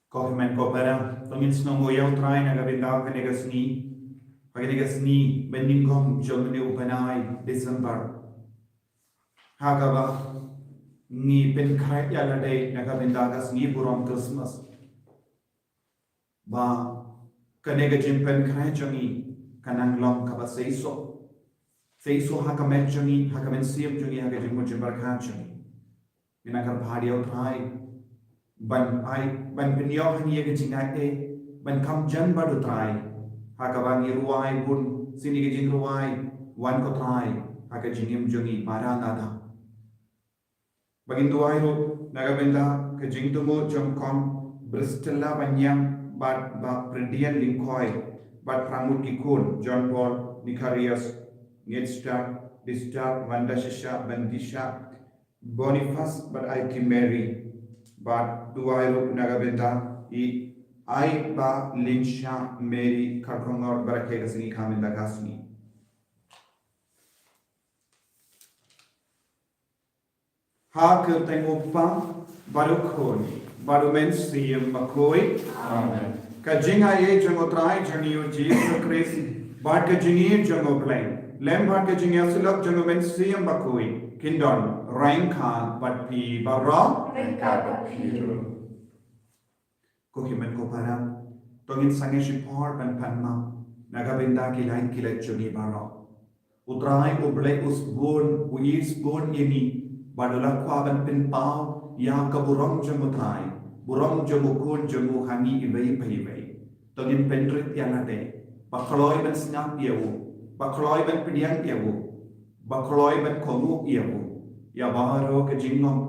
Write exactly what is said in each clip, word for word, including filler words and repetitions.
Ko hynmen ko para, to ngin sngewnguh ïa U Trai na ka bynta kane ka sngi, ha kane ka sngi ba nyngkong jong une u bnai December, ha kaba ngi pynkhreh ïa lade na ka bynta ka sngi burom Christmas. Ba kane ka jingpynkhreh jong ngi kan nang long kaba seisoh, seisoh ha ka met jong ngi, ha ka mynsiem jong ngi, ha ka jingmut jingpyrkhat jong ngi. Ngin nang kyrpad ïa U Trai ban ai, ban pynïoh ha ngi ïa ka jingai, ban kham jan bad U Trai. Ha kaba ngi rwai bun sien ïa ka jingrwai Wan ko Trai ha ka jingim jong ngi ba dang dang. Ba ngin duwai ruh na ka bynta ka jingthmu jong Kong Bristella Baniang bad Bah Predian Lyngkhoi bad phra ngut ki khun, John Paul, Nikharius, Ngitstar, Distar, Wanda Shisha, Bandisha, Boniface bad Aiti Mary. Bad duwai ruh na ka bynta i Ai Bah Linsha Mary Kharkongor baroh ki ka sngi ka mynta ka sngi. Ha ka kyrteng U Kpa bad U Khun bad U Mynsiem Bakhuid. Amen. Ka jingai jong U Trai jong ngi U Jisu Khrist bad ka jingïeit jong U Blei, lem bad ka jingïasyllok jong U Mynsiem Bakhuid, kin don ryngkat bad phi baroh. Ryngkat bad phi ruh. Ko hynmen ko para, to ngin sangeh shipor ban pan map na ka bynta ki lain ki leit jong ngi baroh. U Trai U Blei u sbun, u isbun ïa ngi bad u la kwah ban pynpaw ïa ka burom jong U Trai, burom jong U Khun jong u ha ngi iwei pa iwei. To ngin pynrit ïa lade ba kloi ban sngap ïa u, ba kloi ban pdiang ïa u, ba kloi ban kohnguh ïa u ïa baroh ka jinglong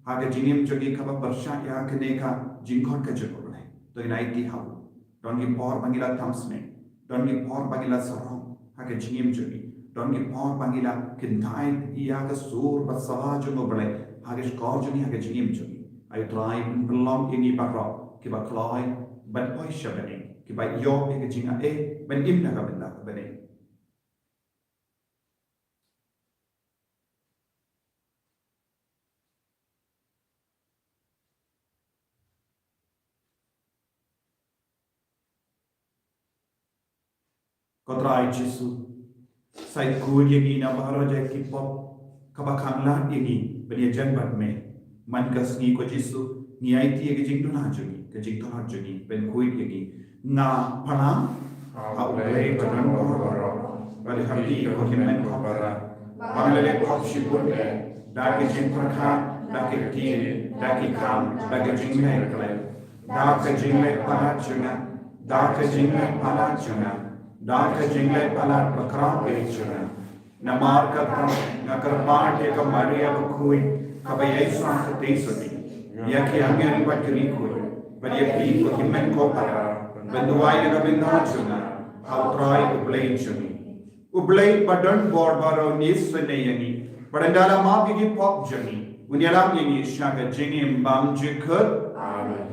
ha ka jingim jong ngi kaba pyrshah ïa kane ka jingkhot ka jong U Blei. To ngin aiti ha u. Don ki por ba ngi la tam snem, don ki por ba ngi la sarong ha ka jingim jong ngi, don ki por ba ngi la kyntait ïa ka sur bad sawa jong U Blei ha ka shkor jong ngi, ha ka jingim jong ngi. Ai U Trai pynlong ïa ngi baroh kiba kloi ban poi sha bneng, kiba ïoh ïa ka jingai ban im na ka bynta ka bneng. Ko Trai Jisu, sa khuid ïa ngi na baroh jait ki pop kaba khang lad ïa ngi ban ïajan bad me. Man ka sngi ko Jisu, ngi aiti ïa ka jingduna jong ngi, ka jingtlot jong ngi, ban khuid ïa ngi. Nga pynlong ha U Blei ba don bor baroh, bad ha phi ko hynmen ko para, ba nga la leh pop shibun eh, da ka jingpyrkhat, da ka ktien, da ki kam, da ka jingleh. Da ka jingleh palat jong nga, da ka jingleh palat jong nga, da ka jingleh palat bakhraw eh jong nga. Namar kata nga kyrpad ïa ka Maria bakhuid kaba ïaisah katei shatei, ïa ki angel bad ki riewkhuid, bad ïa phi ko hynmen ko para, ban duwai na ka bynta jong nga ha U Trai U Blei jong ngi. U Blei ba don bor baroh un isynei ïa ngi bad un da la map ïa ki pop jong ngi, un ïalam ïa ngi sha ka jingim bymjukut. Amen.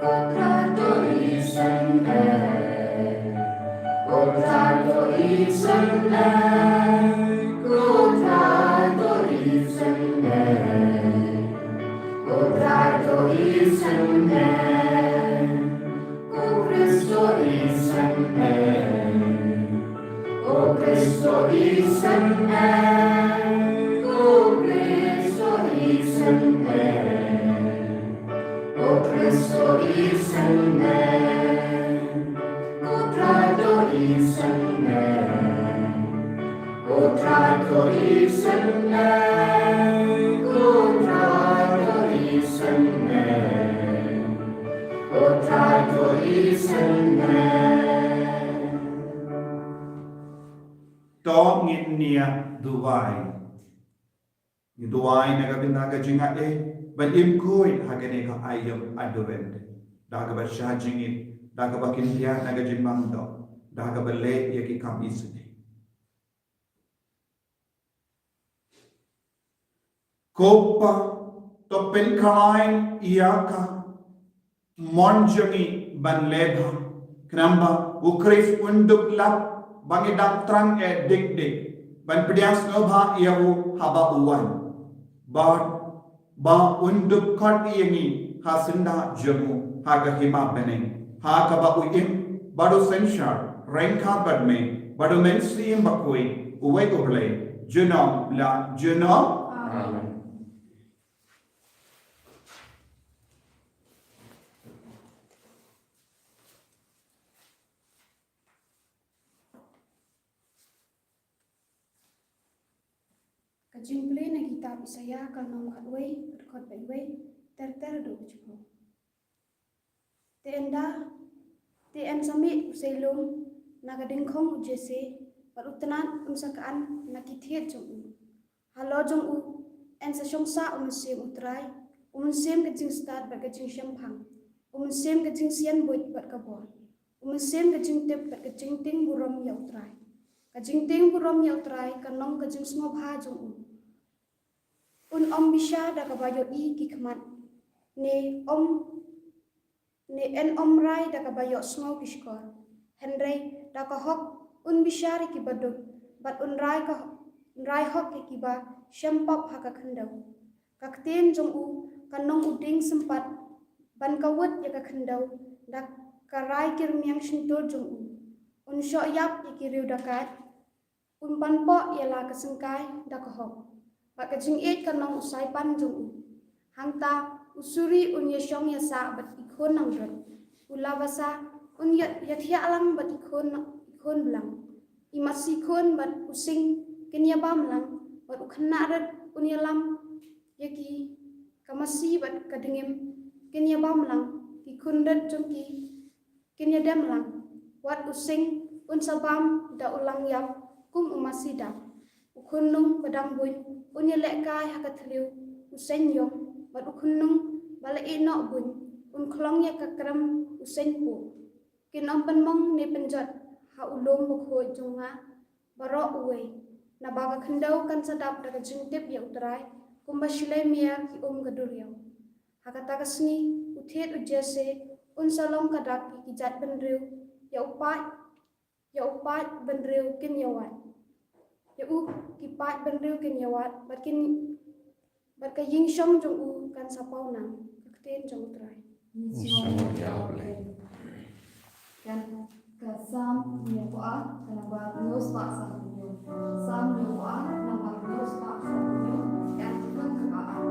Ko Trai to isynei, ko Trai to isynei, ko Trai to isynei. Ko Trai to isynei, ko Khrist to isynei, ko Khrist to isynei, ko Khrist to isynei. Ko Trai to isynei, ko Trai to isynei, ko Trai to isynei, ko Trai to isynei. To ngin ïa duwai. Ngi duwai na ka bynta ka jingaiei ban im khuid ha kane ka aïom Advent, da kaba shah jingim, da kaba kyndiah na ka jingbymduk, da kaba leh ïa ki kam isynei. Ko Pa, to pynkhlaiñ ïa ka mon jong ngi ban leh bha, khnang ba u Khrist un dup lap ba ngi dang thrang eh dik dik ban pdiang sngewbha ïa u haba u wan, bad ba un dup khot ïa ngi ha syndah jong u ha ka hima bneng, ha kaba u im bad u synshar ryngkat bad me bad u Mynsiem Bakhuid, uwei U Blei, junom la junom. Amen. Ka jingpule na kitab Isaïah ka lynnong khatwei, dkhot ba wei ter ter haduh ba shiphew. Te ynda, te yn sa mih u seiloh na ka dyngkhong u Jesse, bad u tnat un sa khan na ki thied jong u. Halor jong u yn sa shong sah u Mynsiem U Trai, u Mynsiem ka jingstad bad ka jingshemphang, u Mynsiem ka jingsianbuit bad ka bor, u Mynsiem ka jingtip bad ka jingtieng burom ïa U Trai. Ka jingtieng burom ïa U Trai kan long ka jingsngewbha jong u. Un ym bishar da kaba ïohi ki khmat, ne ym, ne yn ym rai da kaba ïohsngew ki shkor. Hynrei da ka hok un bishar ïa kiba duk, bad un rai ka, un rai hok ïa kiba shem pop ha ka khyndew. Ka ktien jong u kan long u dieng sympat ban kawut ïa ka khyndew da ka rai kyrmiang shyntur jong u. Un shoh ïap ïa ki riew dakaid, un pynpoh ïa la ka syngkai da ka hok, bad ka jingïeit kan long u saipan jong u. Hangta u suri un ïashong ïasah bad i khun langbrot, u laba sah un ïa, ïathiah lang bad i khun, i khun blang. I masi khun bad u sing kin ïabam lang, bad u khynnah rit un ïalam ïa ki. Ka masi bad ka dngim kin ïabam lang, ki khun rit jong ki kin ïadem lang. Wat u sing un sa bam da u lang ïap kum u masi dap. U khunlung ba dang buiñ un ïalehkai ha ka thliew u seiñ ïong, bad u khunlung ba la ïeh noh buiñ un khlong ïa ka krem u seiñ puh. Kin ym pynmong ne pynjot ha u lum bakhuid jong nga baroh uwei, naba ka khyndew kan sa dap da ka jingtip ïa U Trai, kumba shilei miar ki um ka duriaw. Ha kata ka sngi u thied u Jesse un sa long ka dak ïa ki jaitbynriew, ïa u paid, ïa u paid bynriew kin ïawad. Ïa u ki paid bynriew kin ïawad, bad kin, bad ka ïingshong jong u kan sa pawnam. Ka ktien jong U Trai. Ïa u Blei. Kan ka Salm hynñiewphew ar, ka namba hynñiewspah sanphew hynñiew. Salm hynñiewphew ar, namba hynñiewspah sanphew hynñiew. Kan ka Salm ka ar.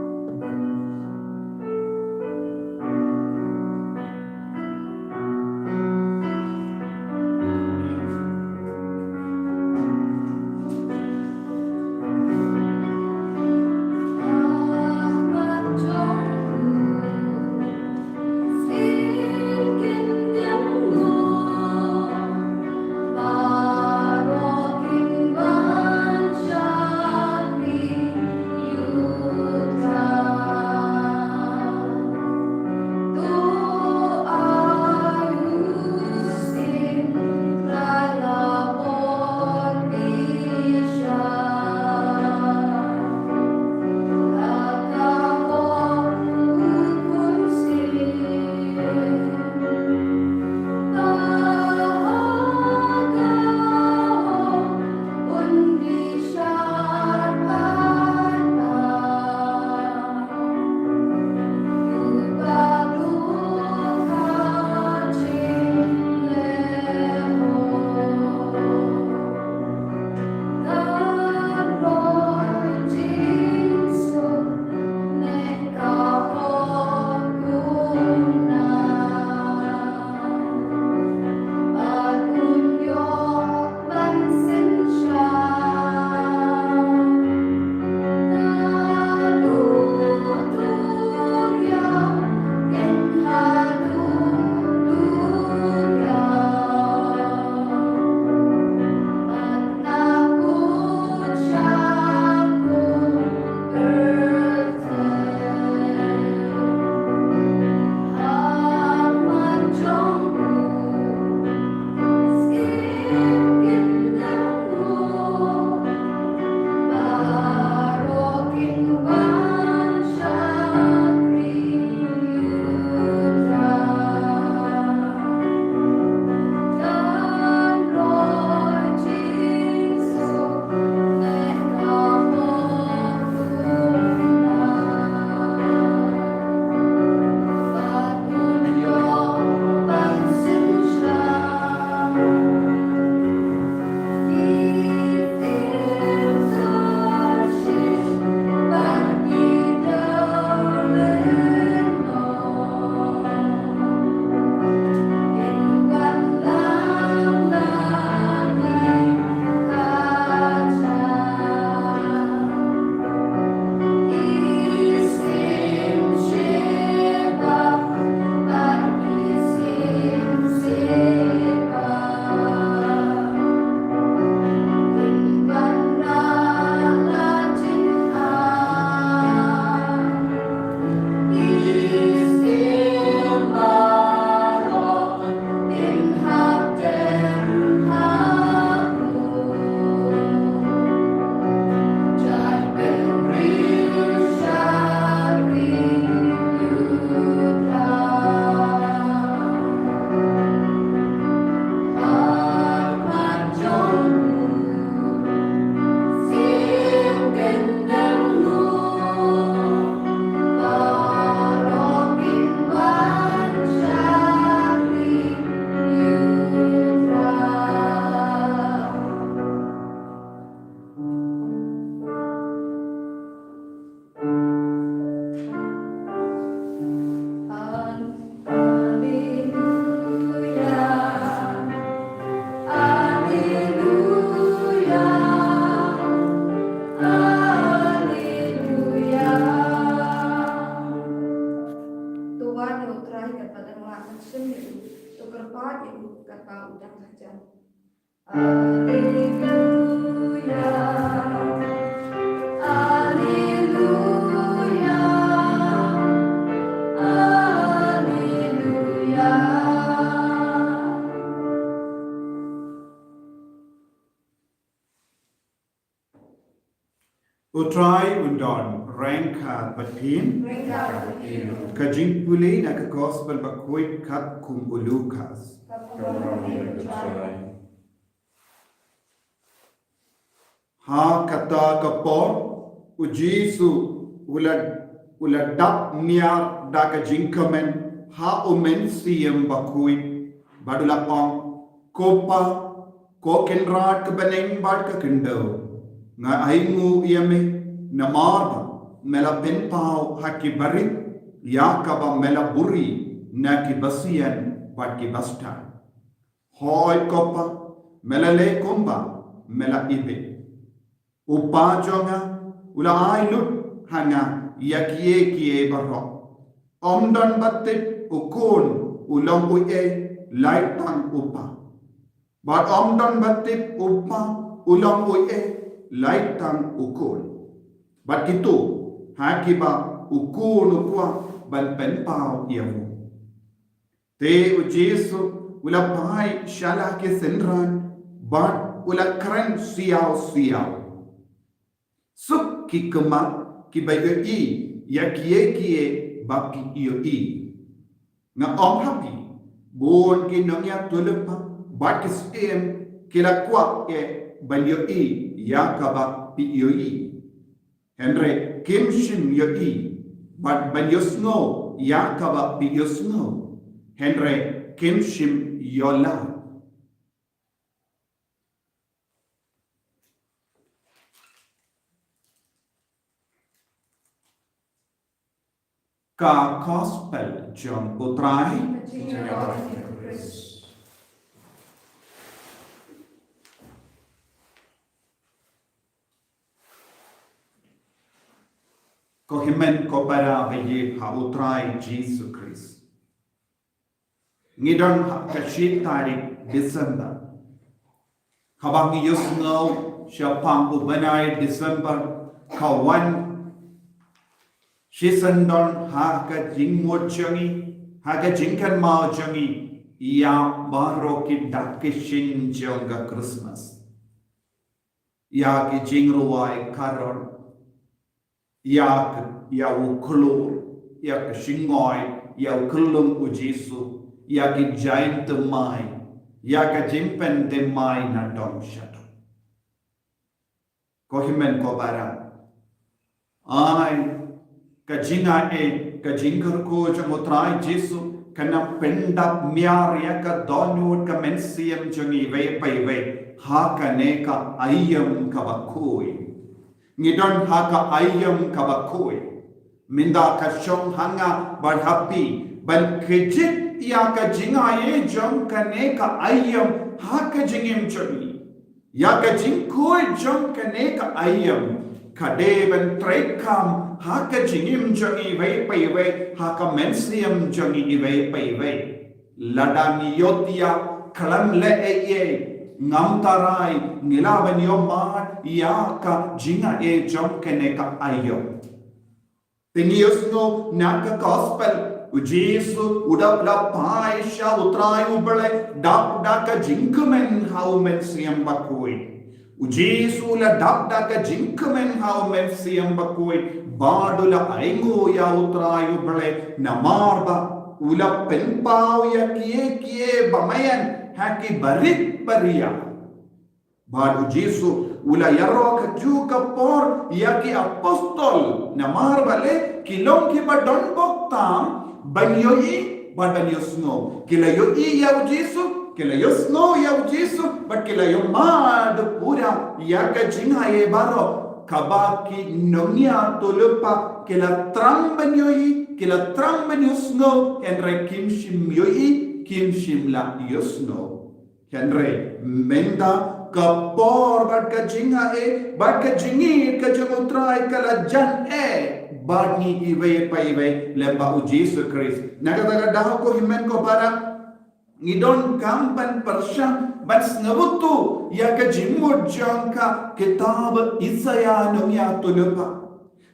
Wad ïa U Trai katba dang lah, bad shem ïa u, to kyrpad ïa u katba u dang hajan. Alleluia, alleluia, alleluia. U Trai un don ryngkat bad phi. Ryngkat bad phi. Ka jingpule na ka Gospel bakhuid katkum u Lukas. Ka burom ïa U Trai. Ha kata ka por, u Jisu u la, u la dap miar da ka jingkmen ha u Mynsiem Bakhuid, bad u la ong, Ko Pa, ko Kynrad ka bneng bad ka khyndew, nga ainguh ïa me, namar ba me la pynpaw ha ki barit ïa kaba me la buhrieh na ki basian bad ki bastad. Hooid ko Pa, me la leh kumba me la ibit. U Pa jong nga u la ai lut ha nga ïa kiei kiei baroh. Ym don ba tip u Khun u long uei, lait tang u Pa. Bad ym don ba tip u Pa u long uei, lait tang u Khun, bad kito ha kiba u Khun u kwah ban pynpaw ïa u. Te u Jisu u la phai sha la ki synran, bad u la kren siaw siaw, Suk ki khmat kiba ïohi ïa kiei kiei ba ki ïohi. Nga ong ha phi, bun ki nongïathuhlypa bad ki syiem ki la kwah eh ban ïohi ïa kaba phi ïohi, hynrei kim shym ïohi, bad ban ïohsngew ïa kaba phi ïohsngew, hynrei kim shym ïoh lad. Ka Gospel jong U Trai. Ko hynmen ko para ba ïeit ha U Trai Jisu Khrist. Ngi don ha ka shi tarik December. Kaba ngi ïohsngew shaphang u bnai December, ka wan shisyndon ha ka jingmut jong ngi, ha ka jingkynmaw jong ngi ïa baroh ki dak ki shyieng jong ka Christmas. Ïa ki jingrwai karol, ïa ka, ïa u khlur, ïa ka shingoi, ïa u khyllung u Jisu, ïa ki jaiñ thymmai, ïa ka jingpynthymmai na dong sha dong. Ko hynmen ko para, ai ka jingaiei, ka jingkyrkhu jong U Trai Jisu kan nang pyndap miar ïa ka dohnud ka mynsiem jong ngi iwei pa iwei ha kane ka aïom kaba khuid. Ngi don ha ka aïom kaba khuid. Mynta ka shong ha nga bad ha phi ban kjit ïa ka jingaiei jong kane ka aïom ha ka jingim jong ngi. Ïa ka jingkhuid jong kane ka aïom ka dei ban treikam ha ka jingim jong ngi iwei pa iwei, ha ka mynsiem jong ngi iwei pa iwei. Lada ngi ïoh ïa khlem leh ei ei, ngam tharai ngi lah ban ïoh mad ïa ka jingaiei jong kane ka aïom. Te ngi ïohsngew na ka Gospel, u Jisu u dap la phai sha U Trai U Blei dap da ka jingkmen ha u Mynsiem Bakhuid. U Jisu u la dap da ka jingkmen ha u Mynsiem Bakhuid, bad u la ainguh ïa U Trai U Blei, namar ba u la pynpaw ïa kiei kiei ba maïan ha ki barit baria. Bad u Jisu u la ïaroh kajuh ka por ïa ki apostol, namar balei? Ki long kiba don bok tam ban ïohi bad ban ïohsngew. Ki la ïohi ïa u Jisu, ki la ïohsngew ïa u Jisu, bad ki la ïohmad pura ïa ka jingaiei baroh kaba ki nongïathuhlypa ki la thrang ban ïohi, ki la thrang ban ïohsngew, hynrei kim shym ïohi, kim shym la ïohsngew. Hynrei mynta ka por bad ka jingaiei bad ka jingïeit ka jong U Trai ka la jan eh bad ngi iwei pa iwei lem bad U Jisu Khrist. Na kata ka daw ko hynmen ko para, ngi donkam ban pyrshang ban sngewthuh ïa ka jingmut jong ka kitab Isaïah nongïathuhlypa.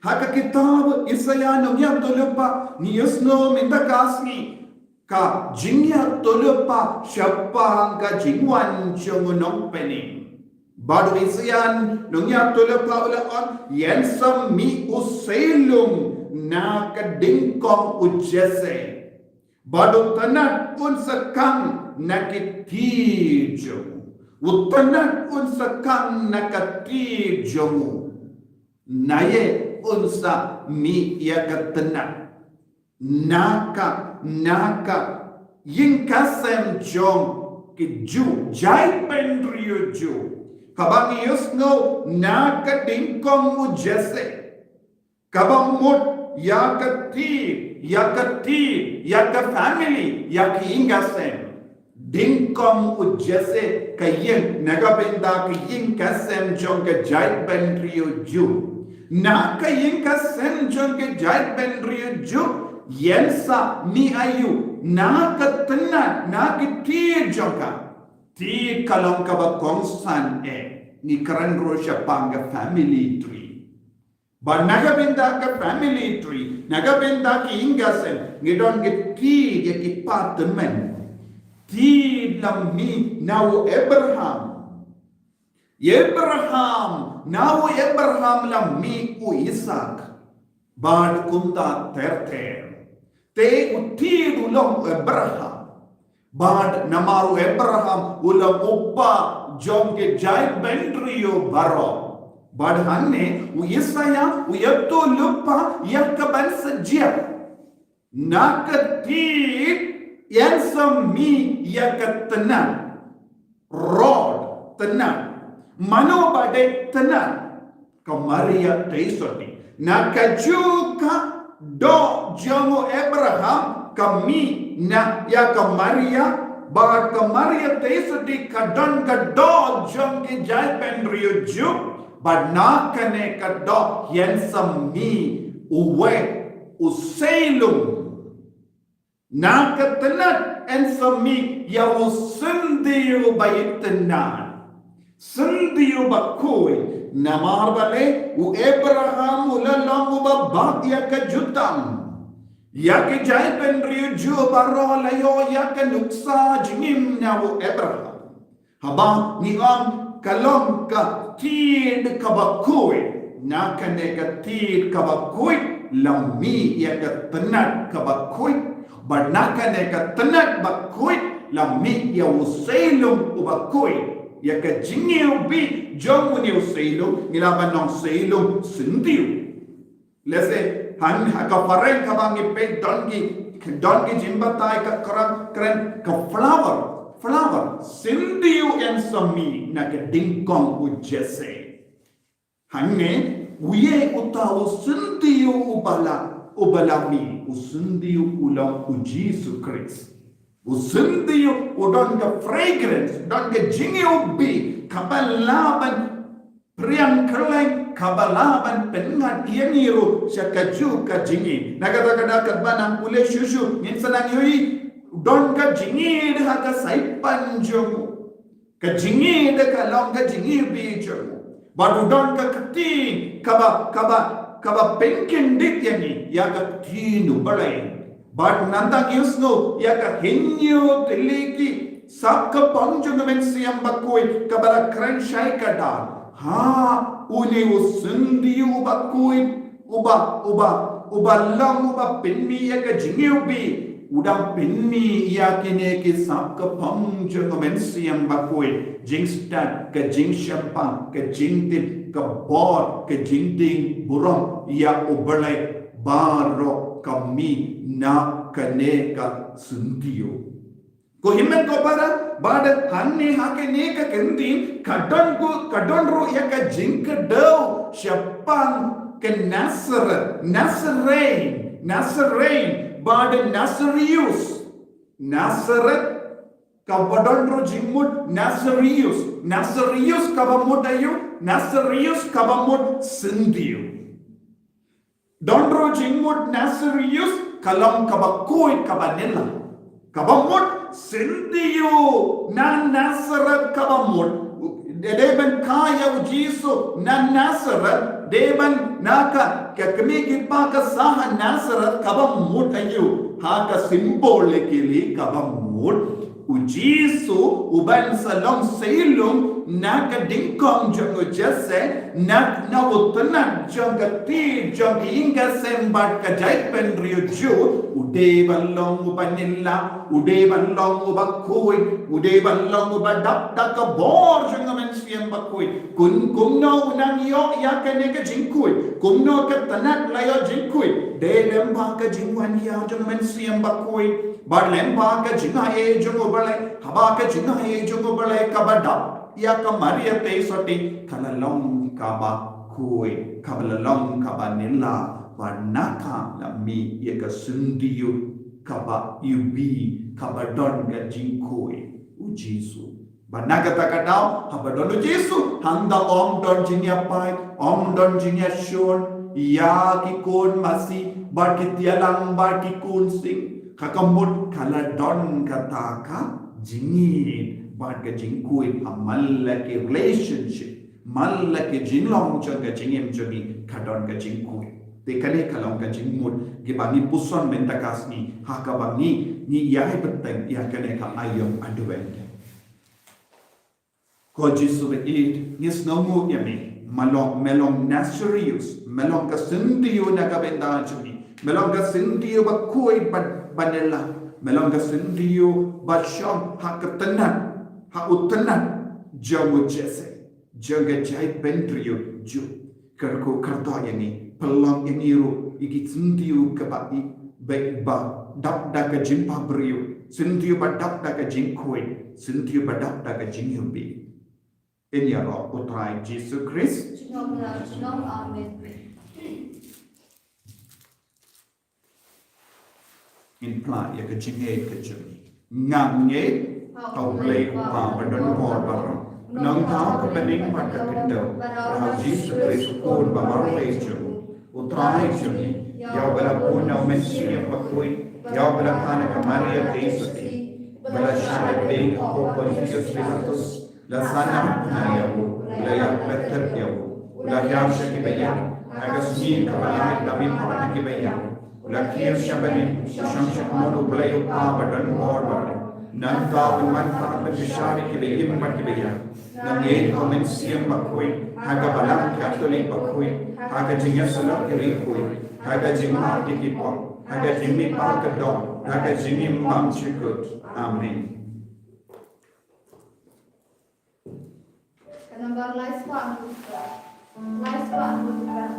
Ha ka kitab Isaïah nongïathuhlypa ngi ïohsngew mynta ka sngi ka jingïathuhlypa shaphang ka jingwan jong u Nongpynim. Bad u Isaïah nongïathuhlypa u la ong, ïen sa mih u seilung na ka dyngkong u Jesse. Bad u tnat un sa khang na ki kti jong u. U tnat un sa khang na ka kti jong u. Naei un sa mih ïa ka tnat? Na ka, na ka ïing ka sem jong ki Jiw, jaitbynriew Jiw. Kaba ngi ïohsngew na ka dyngkong u Jesse. Kaba mut ïa ka kti, ïa ka kti, ïa ka family, ïa ka ïing ka sem. Dyngkong u Jesse ka ïing, na ka bynta ka ïing ka sem jong ka jaitbynriew Jiw. Na ka ïing ka sem jong ka jaitbynriew Jiw, ïen sa mih aïu? Na ka tnat, na ki kti jong ka. Kti ka long kaba kongsan eh, ngi kren ruh shaphang ka family tree. Bad na ka bynta ka family tree, na ka bynta ka ïing ka sem, ngi don ki kti ïa ki kpa tymmen. Kti la mih na u Abraham. Abraham, na u Abraham la mih u Isaak. Bad kumta ter ter. Te u kti u long u Abraham. Bad namar u Abraham u long u kpa jong ki jaitbynriew baroh. Bad hangne u Isaïah u ïathuhlypa ïa kaban sa jia. Na ka kti ïen sa mih ïa ka tnat. Rod, tnat. Mano ba dei tnat? Ka Maria Theisotti. Na kajuh ka doh jong u Abraham ka mih na ïa ka Maria, bad ka Maria Theisotti ka don ka doh jong ki jaitbynriew Jiw, bad na kane ka doh ïen sa mih uwei u seilung. Na ka tnat yn sa mih ïa u syntiew ba itynnad. Syntiew bakhuid, namar balei? U Abraham u la long uba bak ïa ka jutang. Ïa ki jaitbynriew Jiw baroh la ïoh ïa ka nuksa jingim na u Abraham. Haba ngi ong ka long ka tied kaba khuid, na kane ka tied kaba khuid la mih ïa ka tnat kaba khuid, bad na kane ka tnat ba khuid la mih ïa u seilung uba khuid. Ïa ka jingiwbih jong une u seilung ngi lah ban ong seilung syntiew. Lehse, ha, ha ka phareng kaba ngi peit don ki, don ki jingbatai ka kren, kren ka flower, flower, syntiew yn sa mih na ka dyngkong u Jesse. Hangne, uei uta u syntiew uba la, uba la mih, u syntiew u long u Jisu Khrist. U syntiew u don ka fragrance, don ka jingiwbih, kaba lah ban pyrshang kyrleng, kaba lah ban pynngat ïa ngi ruh sha kajuh ka jingim. Na kata ka daw katba nang pule shuh shuh ngin sa nang ïohi don ka jingïeit ha ka saipan jong u. Ka jingïeit ka long ka jingïeit jong u. Bad u don ka kti kaba, kaba, kaba pynkyndit ïa ngi ïa ka ktien u Blei. Bad nangta ngi ïohsngew ïa ka hynñiew tylli ki sap ka pang jong ka Mynsiem Bakhuid kaba la kren shai kdar. Ha, une u syntiew uba khuid, uba, uba, uba long uba pynmih ïa ka jingiwbih, u dang pynmih ïa kine ki sap ka pang jong ka Mynsiem Bakhuid, jingstad, ka jingshemphang, ka jingtip, ka bor, ka jingtieng burom ïa u Blei. Baroh ka mih na kane ka syntiew. Ko hynmen ko para, bad hangne ha kane ka ktien ka don ko, ka don ruh ïa ka jingkdew shaphang ka Nazareth, Nazarene, Nazarene, bad Nazarius. Nazareth kaba don ruh jingmut Nazarius. Nazarius kaba mut aïu? Nazarius kaba mut syntiew. Don ruh jingmut Nazarius ka long kaba khuid kaba nylla. Kaba mut syntiew na Nazareth kaba mut. Dei ban kha ïa u Jisu na Nazareth, dei ban na ka, ka kmie ki kpa ka sah ha Nazareth kaba mut aïu. Ha ka symbolically kaba mut. U Jisu, uban sa long seiloh, na ka dingkong jong u Jesse, na, na u tnat jong ka kti, jong ka ïing ka sem bad ka jaitbynriew Judah, u dei ban long uba nylla, u dei ban long uba khuid, u dei ban long uba dap da ka bor jong u Mynsiem Bakhuid. Kum, kumno u nang ïoh ïa kane ka jingkhuid, kumno ka tnat la ïoh jingkhuid, dei lyngba ka jingwan ïa jong u Mynsiem Bakhuid. Bad lyngba ka jingaiei jong u Blei, haba ka jingaiei jong u Blei kaba dap ïa ka Maria Theisotti, ka la long kaba khuid, kaba la long kaba nylla, bad na ka la mih ïa ka syntiew kaba iwbih, kaba don ka jingkhuid, u Jisu. Bad na kata ka daw, haba don u Jisu, hangta ym don jingïapait, ym don jingïashun ïa ki khun masi, bad ki tialang, bad ki khun sing. Ka, ka mut ka la don kata ka jingïeit bad ka jingkhuid ha man la ki relationship, man la ki jinglong jong ka jingim jong ngi ka don ka jingkhuid. Te kane ka long ka jingmut kiba ngi puson mynta ka sngi ha kaba ngi, ngi ïai bteng ïa kane ka aïom Advent. Ko Jisu ba ïeit, ngi sngewnguh ïa me. Me long, me long Nazarius, me long ka syntiew na ka bynta jong ngi. Me long ka syntiew ba khuid ba, ba nylla. Me long ka syntiew ba shong ha ka tnat, ha u tnat jong u Jesse, jong ka jaitbynriew Judah. Kyrkhu kyrdoh ïa ngi, pynlong ïa ngi ruh ïa ki syntiew kiba i, ba, ba dap da ka jingpynbriew, syntiew ba dap da ka jingkhuid, syntiew ba dap da ka jingiwbih. Ïa ïaroh u Trai Jisu Khrist. Jingong la jingong, amen. Ngin phla ïa ka jingngeit ka jong ngi. Nga ngeit ha U Blei U Kpa ba don bor baroh, Nongthaw ka bneng bad ka khyndew, bad ha U Jisu Khrist U Khun ba marwei jong u, U Trai jong ngi, ïa uba la bun na U Mynsiem Bakhuid, ïa uba la kha na ka Maria Theisotti, ba la shah lade ha u Pontius Pilatus, la sahnarphna ïa u, la ïapynthut ïa u, la hiar sha kiba ïap, ha ka sngi kaba laiphew la mih na ki ïap, la kiew sha bneng, shong sha kmon U Blei U Kpa ba don bor baroh. Nangta un wan pat ban kyrshan ïa kiba im bad kiba ïap. Nga ngeit ha U Mynsiem Bakhuid, ha ka Balang Katholik bakhuid, ha ka jingïasyllok ki riewkhuid, ha ka jingmap ïa ki pop, ha ka jingmihpat ka doh, ha ka jingim bymjukut. Amen. Ka number lai spah hynriew spah. Lai spah hynriew spah.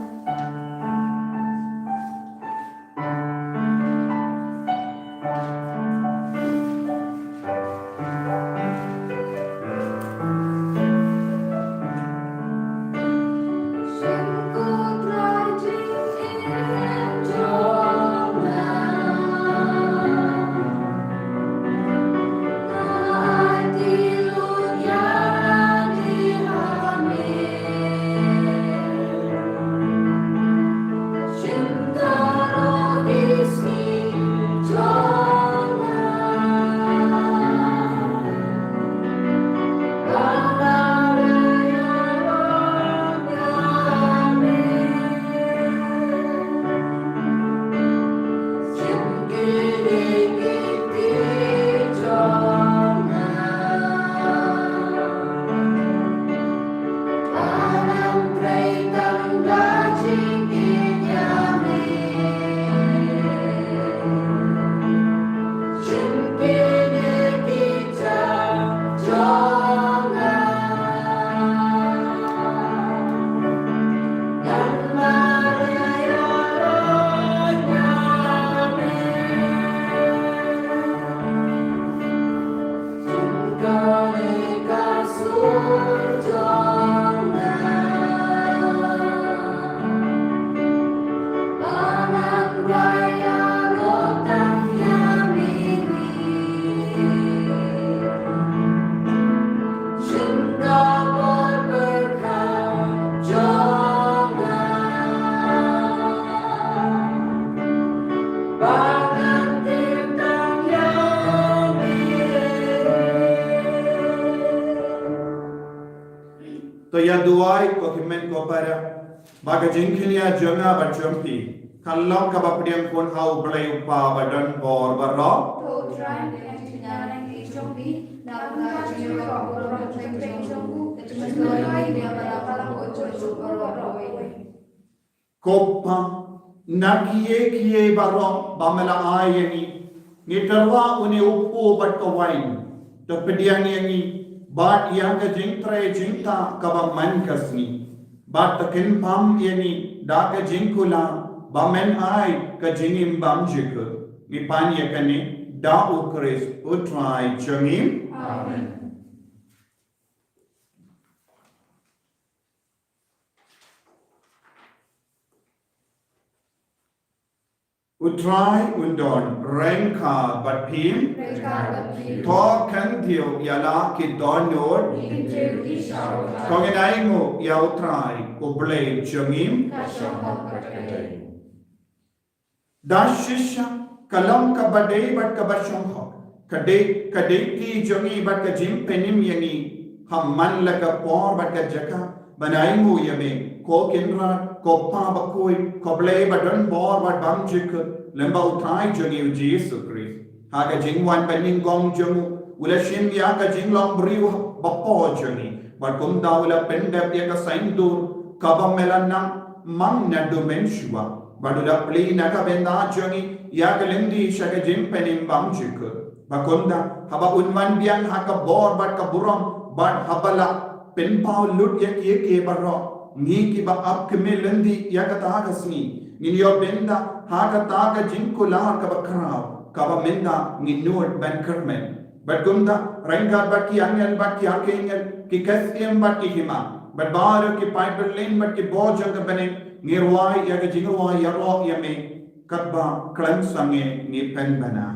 Ai, ko hynmen ko para, ba ka jingkñia jong nga bad jong phi kan long kaba pdiang khun ha U Blei U Kpa ba don bor baroh. To U Trai, pdiang jingkñia jong phi, na ka jingïaroh ka burom ka jong U, ka jingmyntoi ïa ka balang ka jong U baroh. Ko Kpa, na kiei kiei baroh ba me la ai ïa ngi, ngi tyrwa une u kpu bad ka wain. To pdiang ïa ngi bad ïa ka jingtrei jingtah kaba man ka sngi, bad to kynpam ïa ngi da ka jingkular ba men ai ka jingim bymjukut. Ngi pan ïa kane da U Khrist U Trai jong ngi. Amen. U Trai un don ryngkat bad phi. Ryngkat bad phi. To kyntiew ïa la ki dohnud. Ki kyntiew ki shah. To ngin ainguh ïa U Trai U Blei jong ngi. Ka shong hok bad ka dei. Da shisha ka long kaba dei bad kaba shong hok. Ka dei, ka dei ki jong ngi bad ka jingpynim ïa ngi ha man la ka por bad ka jaka ban ainguh ïa me, ko Kynrad, ko Pa bakhuid, ko Blei ba don bor bad bymjukut, lem bad U Trai jong ngi U Jisu Khrist. Ha ka jingwan banyngkong jong u, u la shim ïa ka jinglong briew ba pop jong ngi, bad kumta u la pyndep ïa ka saiñdur kaba me la nang mang naduh mynshuwa, bad u la plie na ka bynta jong ngi ïa ka lynti sha ka jingpynim bymjukut. Bad kumta haba un wan biang ha ka bor bad ka burom, bad haba la pynpaw lut ïa kiei kiei baroh, ngi kiba ap kmie lynti ïa kata ka sngi ngin ïoh bynta ha kata ka jingkular kaba khraw, kaba mynta ngi nud ban kyrmen. Bad kumta ryngkat bad ki angel bad ki archangel, ki ktien bad ki hima, bad baroh ki paidbah lin bad ki bor jong ka bneng, ngi rwai ïa ka jingrwai ïaroh ïa me, katba khlem sangeh ngi pynbna.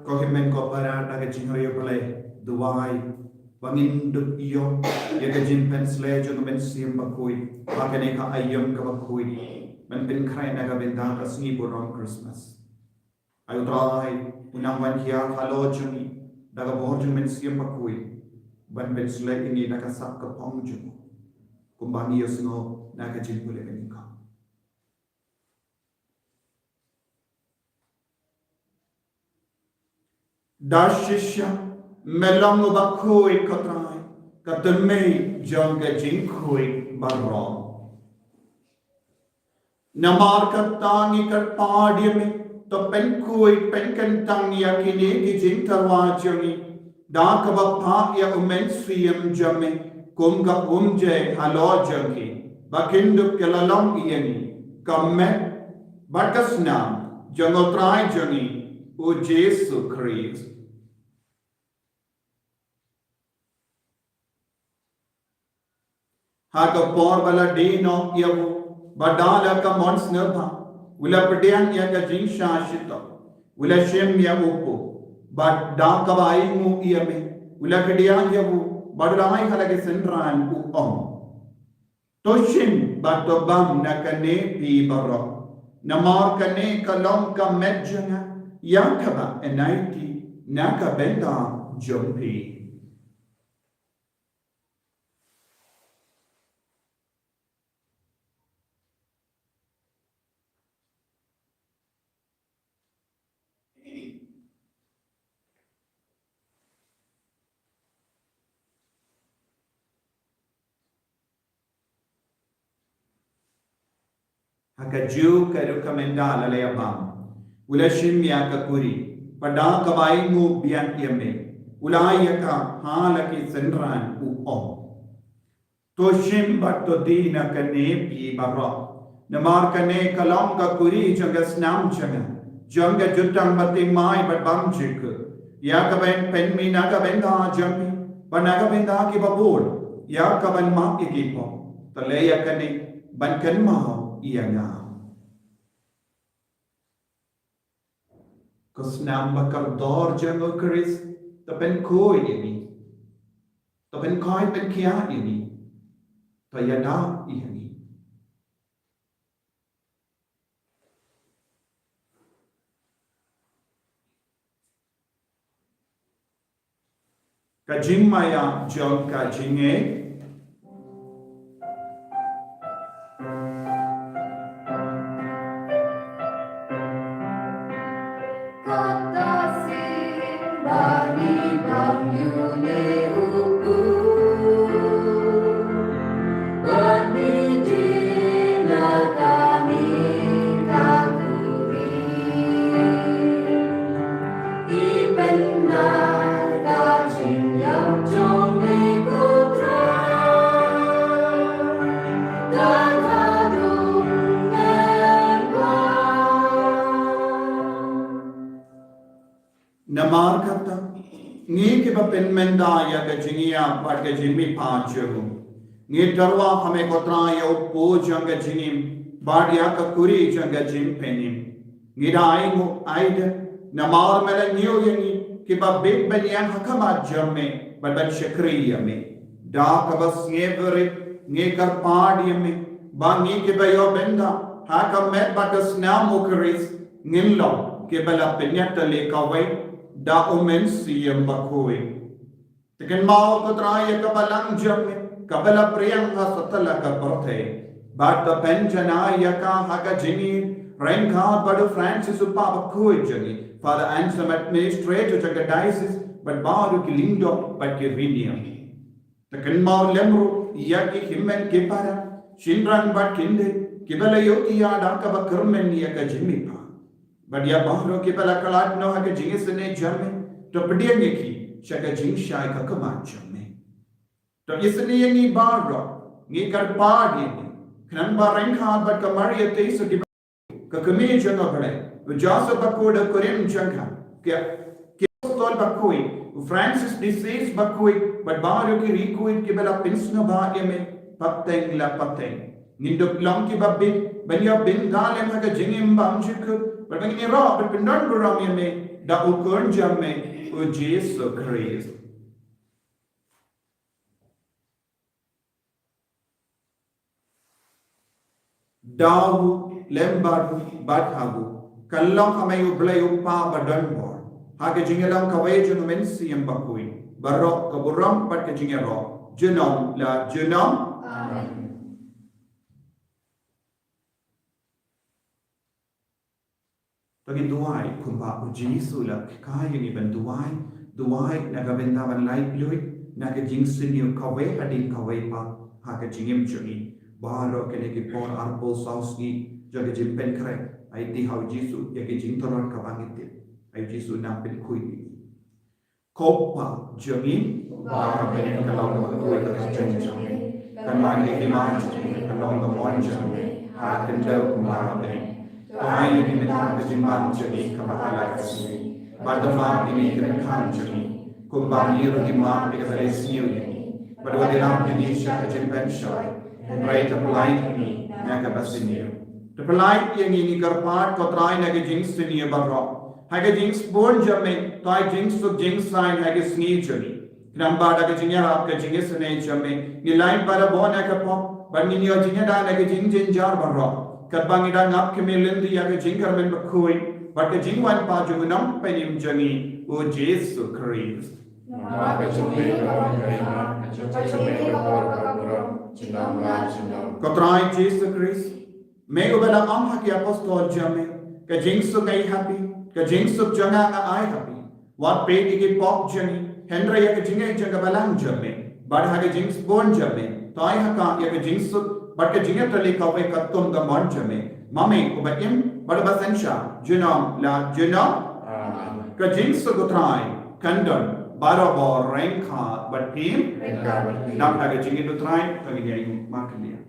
Ko hynmen ko para, da ka jingriewblei duwai ba ngin dup ïoh ïa ka jingpynsleh jong ka Mynsiem Bakhuid ha kane ka aïom kaba khuid ban pynkhreh na ka bynta ka sngi burom Christmas. Ai U Trai, u nang wan hiar halor jong ngi da ka bor jong ka Mynsiem Bakhuid ban pynsleh ïa ngi da ka sap ka phong jong u, kumba ngi ïohsngew na ka jingpule kane ka. Da shisha me long uba khuid ko Trai, ka tynmei jong ka jingkhuid baroh. Namar kata ngi kyrpad ïa me, to pynkhuid pynkyntang ïa kine ki jingtyrwa jong ngi da kaba phah ïa u Mynsiem jong me kum ka umjai halor jong ki, ba kin dup ki la long ïa ngi ka met bad ka snam jong U Trai jong ngi U Jisu Khrist. Ha ka por ba la die noh ïa u, bad da la ka mon sngewbha u la pdiang ïa ka jingshah shitom, u la shim ïa u kpu, bad da kaba ainguh ïa me u la kdiah ïa u, bad u la ai ha la ki synran, u ong: To shim bad to bam na kane phi baroh, Namar kane ka long ka met jong nga, ïa kaba enai ti na ka bynta jong phi. Ha kajuh ka rukom ynda la leit bam, u la shim ïa ka kuri, bad da kaba ainguh biang ïa me, u la ai ïa ka ha la ki synran, u ong: To shim bad to die na kane phi baroh. Namar kane ka long ka kuri jong ka snam jong nga, jong ka jutang ba thymmai bad bymjukut. Ïa kaban pynmih na ka bynta jong phi bad na ka bynta kiba bun, ïa kaban map ïa ki pop. To leh ïa kane ban kynmaw ïa nga. Ka snam ba kordor jong u Khrist, to pynkhuid ïa ngi. To pynkhuid pynkhiah ïa ngi. To ïada ïa ngi. Ka jingmaïa jong ka jingngeit. Kata sien ba ngi dang ïoh ne u pu, ba ngi dei na kane ka kuri. Ngi pynlong ka jingïap jong me ko Trai, da ka rung ngan wan. Namar kata, ngi kiba pynmynta ïa ka jingïap bad ka jingmihpat jong u, ngi tyrwa ha me ko Trai ïa u pu jong ka jingim bad ïa ka kuri jong ka jingpynim. Ngi da ainguh aida, namar me la ñiew ïa ngi kiba bit ban ïeng ha khmat jong me bad ban shakri ïa me. Da kaba sngewrit ngi kyrpad ïa me ba ngi kiba ïoh bynta ha ka met bad ka snam u Khrist, ngin long kiba la pynïatylli kawei da u Mynsiem Bakhuid. To kynmaw ko Trai ïa ka balang jong me kaba la pdiang ha satlak ka pyrthei, bad to pynjanai ïa ka ha ka jingïeit ryngkat bad u Francis u Pape bakhuid jong ngi, Father Anselm, administrator jong ka diocese, bad baroh ki lyngdoh bad ki riewniam. To kynmaw lem ruh ïa ki hynmen ki para, shynrang bad khyndiat, kiba la ïohthiah da kaba kyrmen ïa ka jingmihpat. Bad ïa baroh kiba la khlad noh ha ka jingisynei jong me, to pdiang ïa ki sha ka jingshai ka khmat jong me. To isynei ïa ngi baroh, ngi kyrpad ïa ngi, khnang ba ryngkat bad ka Maria Theisotti, ka kmie jong U Blei, u Joseph bakhuid u kurim jong ka, ki apostol bakhuid, u Francis de Sales bakhuid, bad baroh ki riewkhuid kiba la pynsngewbha ïa me pateng la pateng, ngin dup long kiba bit ban ïoh bynta lem ha ka jingim bymjukut, bad ba ngin ïaroh bad pyndonburom ïa me da u Khun jong me, u Jisu Khrist. Da u, lem bad u, bad ha u, ka long ha me U Blei U Kpa badonbor, ha ka jingïalong kawei jong U Mynsiem Bakhuid, baroh ka burom bad ka jingïaroh junom la junom. Amen. To ngin duwai kumba U Jisu u la hikai ïa ngi ban duwai, duwai na ka bynta ban laitluid na ka jingsniew kawei hadien kawei pat ha ka jingim jong ngi. Baroh kine ki por arphew saw sngi jong ka jingpynkhreh, aiti ha U Jisu ïa ka jingtylli kaba ngi tip. Ai U Jisu un pynkhuid ïa ngi. Ko Kpa jong ngi ba ha bneng, ka long ka kyrteng jong me, kan wan ka hima jong me, kan long ka mon jong me ha khyndew kumba ha bneng. To ai ïa ngi mynta ka jingman jong ngi kaba ha la ka sngi, bad to map ïa ngi ki ryngkang jong ngi kumba ngi ruh ngi map ïa kiba la sniew ïa ngi, bad wat ïalam ïa ngi sha ka jingpynshoi, hynrei to pyllait ïa ngi na kaba sniew. To pyllait ïa ngi, ngi kyrpad ko Trai, na ka jingsniew baroh. Ha ka jingsbun jong me, to ai jingsuk jingsaiñ ha ka sngi jong ngi. Khnang ba da ka jingïarap ka jingisynei jong me, ngin lait barabor na ka pop, bad ngin ïoh jingïada na ka jingjynjar baroh. Katba ngi dang ap khmih lynti ïa ka jingkyrmen bakhuid bad ka jingwan pat jong u Nongpynim jong ngi, u Jisu Khrist. Namar ka jong me ka wan ka ïa nga, ka jong me ka por ka burom, junom la junom. Ko Trai Jisu Khrist, me uba la ong ha ki apostol jong me, ka jingsuk nga ai ha phi, ka jingsuk jong nga nga ai ha phi. Wat peit ïa ki pop jong ngi, hynrei ïa ka jingngeit jong ka balang jong me. Bad ha ka jingsbun jong me, to ai ha ka ïa ka jingsuk bad ka jingïatylli kawei katkum ka mon jong me. Ma me uba im bad uba synshar junom la junom. Amen. Ka jingsuk u Trai kan don barabor ryngkat bad phi. Ryngkat bad phi. Nangta ka jingim u Trai, to ngin ïa ïeng markhyndiat.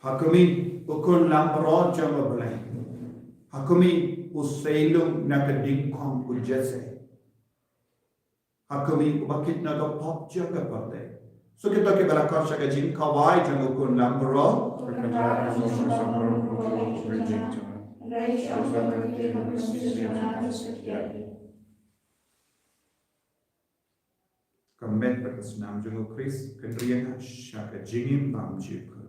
Ha khmih, u khun langbrot jong U Blei. Ha khmih, u seiloh na ka dingkong u Jesse. Ha khmih, uba kit na ka pop jong ka pyrthei. Sa kito kiba la khot sha ka jingkhawai jong u khun langbrot. Ka met bad ka snam jong u Khrist kan ri ïa nga sha ka jingim bymjukut.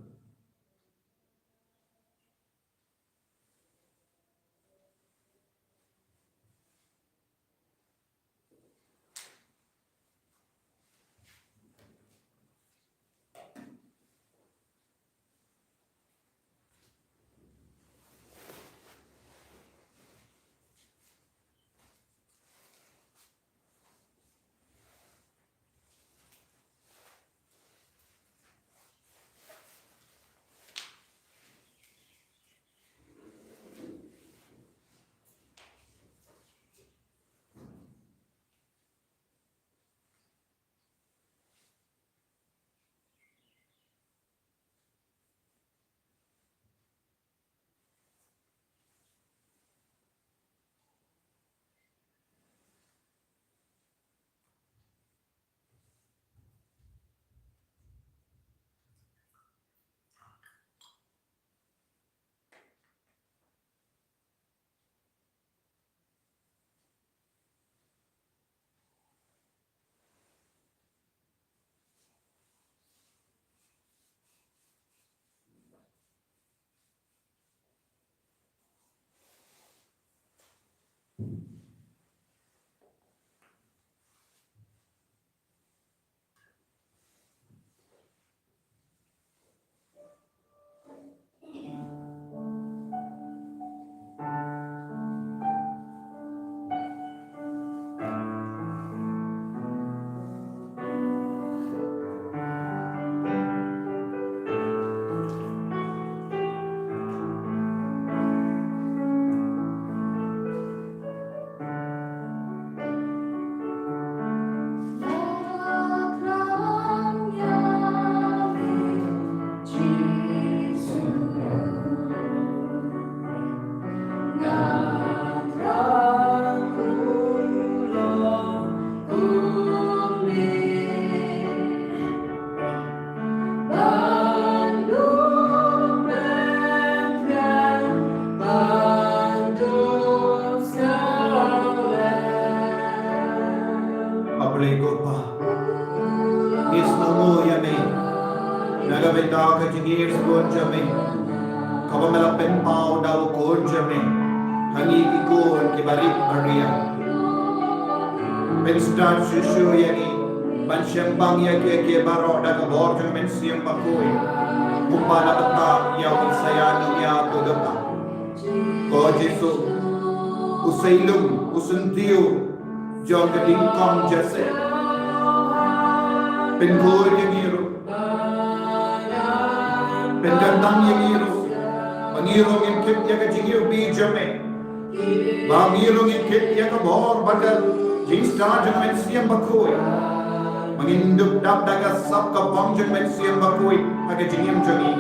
A Blei ko Pa, ngi sngewnguh ïa me na ka bynta ka jingïasnoh jong me kaba me la pynpaw da u Khun jong me ha ngi ki khun kiba rit ba riang. Pynstad shuh shuh ïa ngi ban shembang ïa kiei kiei baroh da ka bor jong u Mynsiem Bakhuid. Kumba la batai ïa u Isaïah Nongïathuhlypa, ko Jisu, u seiloh, u syntiew jong ka ding kong Jesse. Pynkhuid ïa ngi ruh, pynkyntang ïa ngi ruh, ba ngi ruh ngin kit ïa ka jingiwbih jong me. Ba ngi ruh ngin kit ïa ka bor bad ka jingstad jong u Mynsiem Bakhuid. Ba ngin dup dap da ka sap ka bang jong u Mynsiem Bakhuid ha ka jingim jong ngi.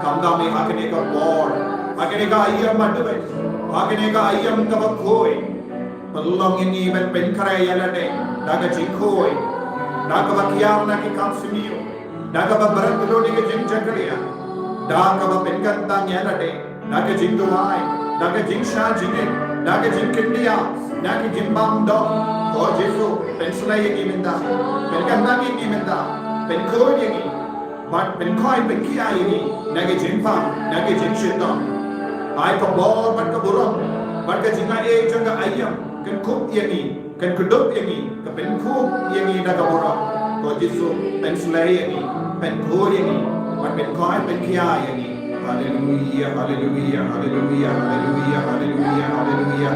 Khamtam ha kane ka por, ha kane ka aïom ba dei, ha kane ka aïom kaba khuid. Pynlong ïa ngi ban pynkhreh ïa lade da ka jingkhuid, da kaba kiar na ki kam sniew, da kaba bret ruh na ka jingjakhlia, da kaba pynkyntang ïa lade da ka jingduwai, da ka jingshah jingit, da ka jingkyndiah, da ka jingbymdon. Ko Jisu, pynsleh ïa ngi mynta, pynkyntang ïa ngi mynta, pynkhuid ïa ngi, bad pynkhoi pynkhia ïa ngi na ka jingpang, na ka jingshitom. Ai ka bor bad ka burom bad ka jingai jong ka aïom kan kup ïa ngi, kan kdup ïa ngi, ka pynkhuid ïa ngi da ka burom. Ko Jisu, pynsleh ïa ngi, pynkhuid ïa ngi, bad pynkhoi pynkhia ïa ngi. Haleluia, haleluia, haleluia, haleluia, haleluia, haleluia.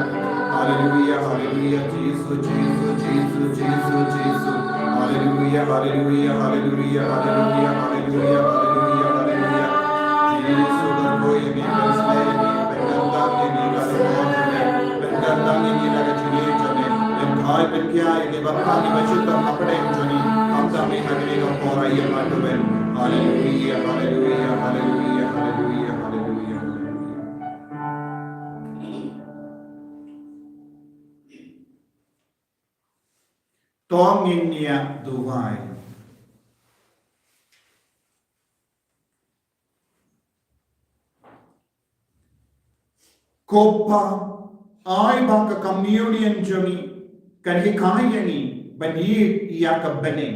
Haleluia, haleluia, Jisu, Jisu, Jisu, Jisu, Jisu. Haleluia, haleluia, haleluia, haleluia, haleluia, haleluia, haleluia. Jisu, pynkhoi ïa ngi, pynsleh ïa ngi, pynkyntang ïa ngi da ka bor jong me, pynkyntang ïa ngi da ka jingïeit jong me. Pynkhoi pynkhia ïa ngi bad pynkhia ïa ngi ba shu don hapdeng jong ngi. Khamtam ha kane ka por aïom ba dei. Haleluia, haleluia, haleluia, haleluia, haleluia. To ngin ïa duwai. Ko Pa, ai ba ka communion jong ngi kan hikai ïa ngi ban ïeit ïa ka bneng.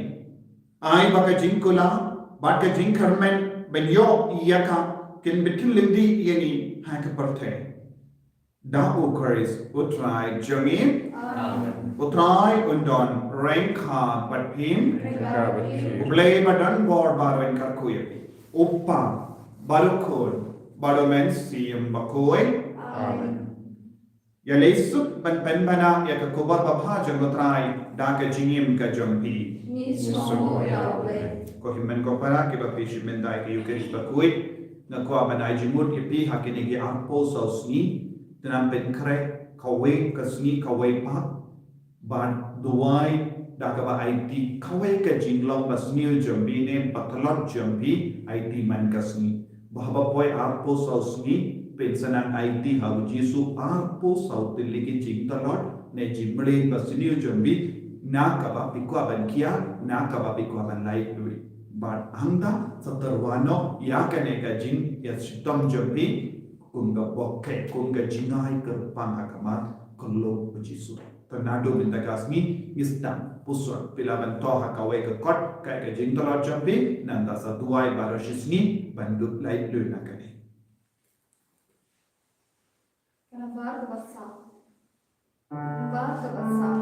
Ai ba ka jingkular bad ka jingkyrmen ban ïoh ïa ka kin bteng lynti ïa ngi ha ka pyrthei. Da U Khrist U Trai jong ngi. Amen. U Trai un don ryngkat bad phi. Ryngkat bad phi. U Blei ba don bor baroh un kyrkhu ïa phi. U Kpa bad U Khun bad U Mynsiem Bakhuid. Amen. Ïa leit suk ban pynbna ïa ka khubor babha jong U Trai da ka jingim ka jong phi. Ngi sngewnguh ïa U Blei. Ko hynmen ko para kiba phi shim mynta ïa ka Eukharist bakhuid, nga kwah ban ai jingmut ïa phi ha kine ki arphew saw sngi, te nang pynkhreh kawei ka sngi kawei pat, bad duwai da kaba aiti kawei ka jinglong ba sniew jong phi ne ba tlot jong phi, aiti man ka sngi. Ba haba poi arphew saw sngi phin sa nang aiti ha U Jisu arphew saw tylli ki jingtlot ne jingmlien ba sniew jong phi, na kaba phi kwah ban kiar, na kaba phi kwah ban laitluid. Bad hangta sa tyrwa noh ïa kane ka jingïashitom jong phi kum ka bok, kum ka jingai kyrpang ha khmat ka lok U Jisu. Te naduh mynta ka sngi ngi sdang pyrshah phi lah ban thoh ha kawei ka kot kaei ka jingtlot jong phi, nangta sa duwai baroh shi sngi ban dup laitluid na kane. Ka namba kaba saw. Namba kaba saw.